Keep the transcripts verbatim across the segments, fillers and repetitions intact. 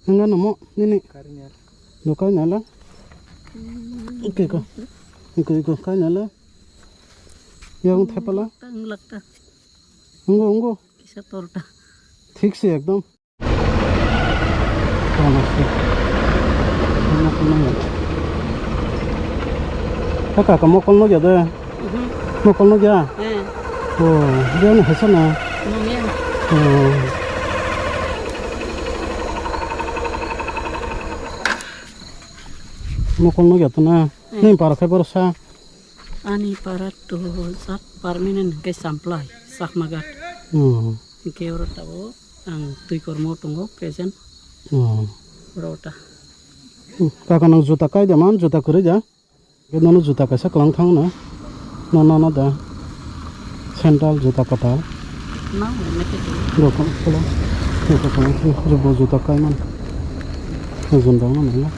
Nang ano mo nini. Dokai nala. Iko iko. Iko iko kai nala. Yang thepala. Ang lakta. Ungo ungo. Kisa torta. Thik se ekdom. Kaka ka mokol no ya de. Mhm. Mokol no ya. Eh. Oh, dia na hasa na. Nung ya. Oh. Mokol no ya to na. Eh. Ni para khai boro sa. Ani para to sat permanent ke samplai Sakmagat. Hmm. Ke oro tabo ang twi kormo tongo present. Hmm. Oro ta. Hmm. Kaka nang juta kai da man, juta kwrwi da. Ke nono juta kaisa kwlang thang na. No no no da. Sandal juta kwtal. No, no, no, no. Rokon kala. Rokon kala. Jubo juta kai man. Ujun dong no na.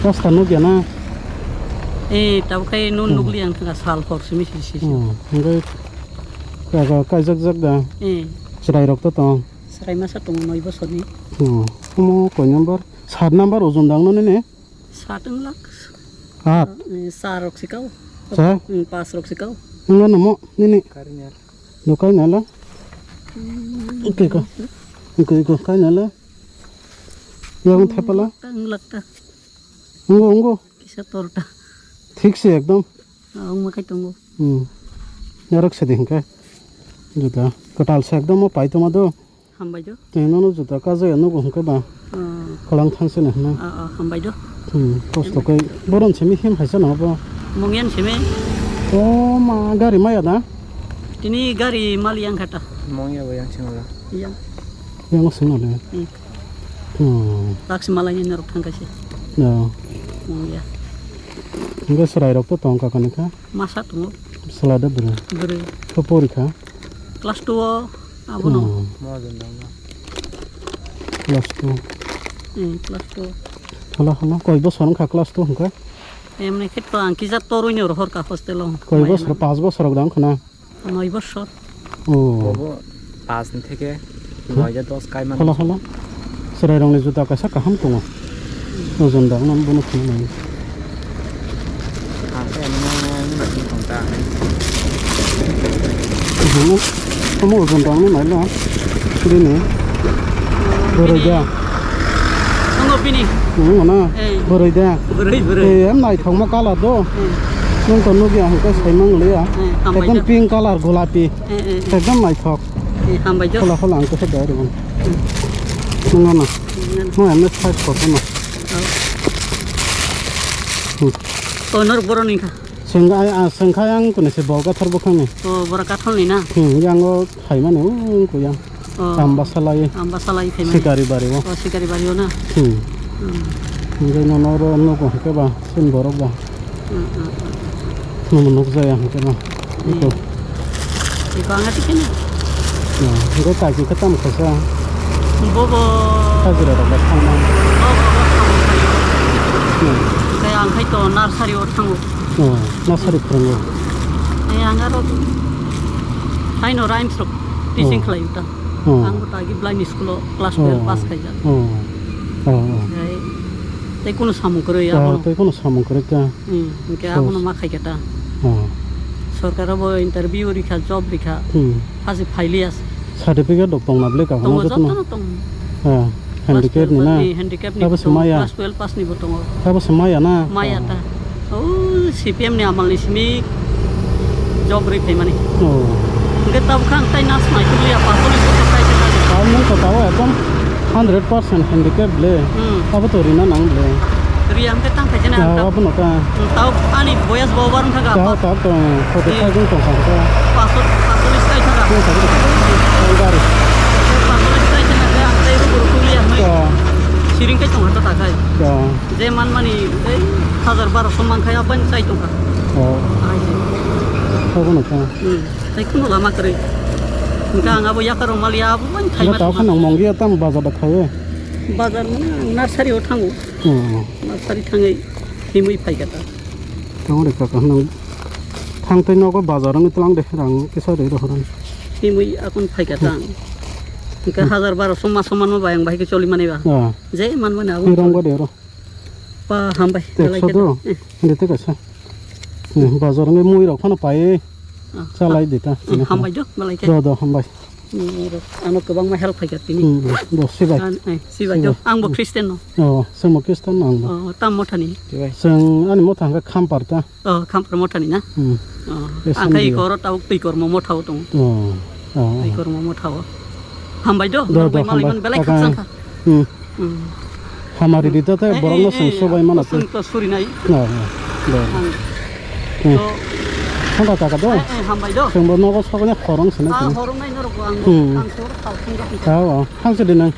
Rasta nukya na? Eh, tabo khai nun nukli ang thangkha sal hor simi sisi. Hmm, hingke kaga kaijak jak da. Eh. Chwrai rok to tong. Chwrai masa tongo noi bosorni. Hmm, omo koi number? Sat number ujun dang no nini? Sat wng lak. Sat. Eh, sa rok sikao. Sa? Hmm, pas rok sikao. Wngno namo nini? Dokai nala. Iko iko. Iko iko kai nala. Yang thepala. Ang lakta. Ungo ungo. Kisa torta. Thik se ekdom. Ang makai tongo. Hmm. Narok se de hingke. Juta. Kwtal se ekdom o pai toma do. Hambai do. Tei nono juta kajaya nugo hingke ba. Oh. Kwlang thangse na hwnna. Ah, ah, hambai do. Hmm. Kosto kai. Boron simi him haisa na bo. Mongyan simi. O ma gari maya da. Tini gari mal yang kata. Mongya bo yang singla. Yang. Yang singla le. Hmm. Hmm. Taksi malai ni norok thang kaise. Ya. Mongya. Hingke chwrai rok to tong kaka ni kha. Masa tongo. Bwsla de bwrwi. Bwrwi. Khe pori kha? Class two o abono. Hmm. Class two. Eh, class two. Hala hala koi bosor wngkha class two hwnkhe? Emni khe to ang kisa torwi no rohor kha hostel o. Koi bosor, pas bosor rok da wngkha na? Noi bosor. Oh. Bobo pas ni theke noi ja dos kai man. Hala hala. Chwrai rok ni juta kaisa kaham tongo. Ojon da wngmani bono phunuknai. Ang khe ano nang nang nang tong ta. Omo, omo ojon da wngmani naila. Bini. Bwrwi da. Tongo bini. Tongo na? Eh. Bwrwi da. Bwrwi, bwrwi. Eh, em naithokma colour do. Eh. Nwng to nukya hwnkhe saimang liya. Eh, hambai ekdom da. Pink colour, golapi. Eh, eh, eh. Ekdom naithok. Eh, hambai jo. Khola khola ang khe da rwmani. Hmm. Nung ano. Nung ano. Nung ano size koto no. Oh. Hmm. Oh, norok borok ni kha. Sengkha, ah, sengkha yang kuni se bol kathar bwkhang ni. Oh, borok kathar ni na. Hmm, yang o phaimani, oh, ko yang. Oh. Amba salai. Amba salai phaimani. Sikari bari o. Oh, sikari bari o na. Hmm. Hmm. Hingke nono oro nugo hingke ba, sin borok ba. Hmm, hmm, hmm. Nono nukjaya hingke ba. Hmm. Iko. Iko ang ati kene. Ya, hingke kaiki khe tamo khaisa. Bobo. Hajira rok ba thangma. Bobo, bobo, thangma. Hmm. Kaya ang khai to nursery o thango. Oh, nursery phwrwngo. Eh, ang aro haino rhymes rok teaching khlai ta. Oh. Ang bo ta agi blind school o class twelve pass khaijak. Oh. Oh, oh. Tei kuno samung kwrwi abono. Tei kuno samung kwrwi ta. Hmm, hwnkhe abono ma khaikha ta. Oh. Sorkar o bo interview rikha, job rikha. Hmm. Hasi phailiya. Certificate rok tongna bwle kaham tongo, jotono. Jotono tongo. Ha, handicap ni na? Class twelve pass ni, handicap ni tongo, class twelve pass ni bo tongo. Abo se maya na? Maya ta. Oh. O C P M ni amal ni simi job rwi phaimani. Oh. Hwnkhe tabuk khe ang tai nas nai khe liya, pathor ni bwkhak tai khe nai. Abo nung to tao ekdom hundred percent handicap le. Hmm. Abo to rina nang le. Riya hwnkhe tang khaijana. Ah, abo no ka. Hmm, tao ani boyas bo bar wngkha ga. Tao, tao, tao, photo khai jong tong kha. Paso, paso ni sky thaga. Tong kha, tong kha. Gari. Paso ni sky thaga, ang tei rubur kuliya mai. Siring kai tong kha ta khai. Je man mani, ei, hajar baro so man khai, apan chai tong kha. Oh. Ai. Abo no ka. Hmm. Tai kuno lama kwrwi. Hwnkhe ang abo yakar rok maliya, abo bai khai ma tong kha. Tao kha nang mongya tam bazar da khai. Bazar mane ang nursery o thango. Hmm. Nursery thangwi himwi phai kha ta. Tamo de kaka nang thang tei nogo bazar wngwi tlang de rang kisa de rohorang. Himwi akon phai kha ta ang. Hingke hajar baro soma soma no bai ang bai ke choli mani ba. Ah. Je man mani abo. Ni rong ba de ro. Pa hambai. Te belai ekso ke do. Eh. Ni te kaisa. Hmm, bazar ngai mui rok phano pai. Ah, chalai ah. Di ta. Hmm, hambai do belai ke. Do do hambai. Hmm, ro. Ano kwbangma help phaikha tini. Hmm, do sibai. An, eh, sibai do. Sibai. Ang bo Christian no. Oh, semo Christian no ang bo. Oh, tam mothani. Sibai. Seng ani motha hangka khampar ta. Oh, khampar mothani na? Hmm. Oh, ang khai koro tau twi kormo mothao tong. Oh, oh. Twi kormo mothao. Hambai do, do, do, malai hambai. Man belai khakchang kha. Hmm. Hmm. Hamari di ta borok no sung subai mana. Sung to suri nai. Na, na. Do. Hmm. To thangka kaka do. Eh, eh, hambai do. Sung bo nogo sogone khorong sene. Ah, khorong nai norok ang. Hmm. Ang sor khal thang. Tao, hangse di nang.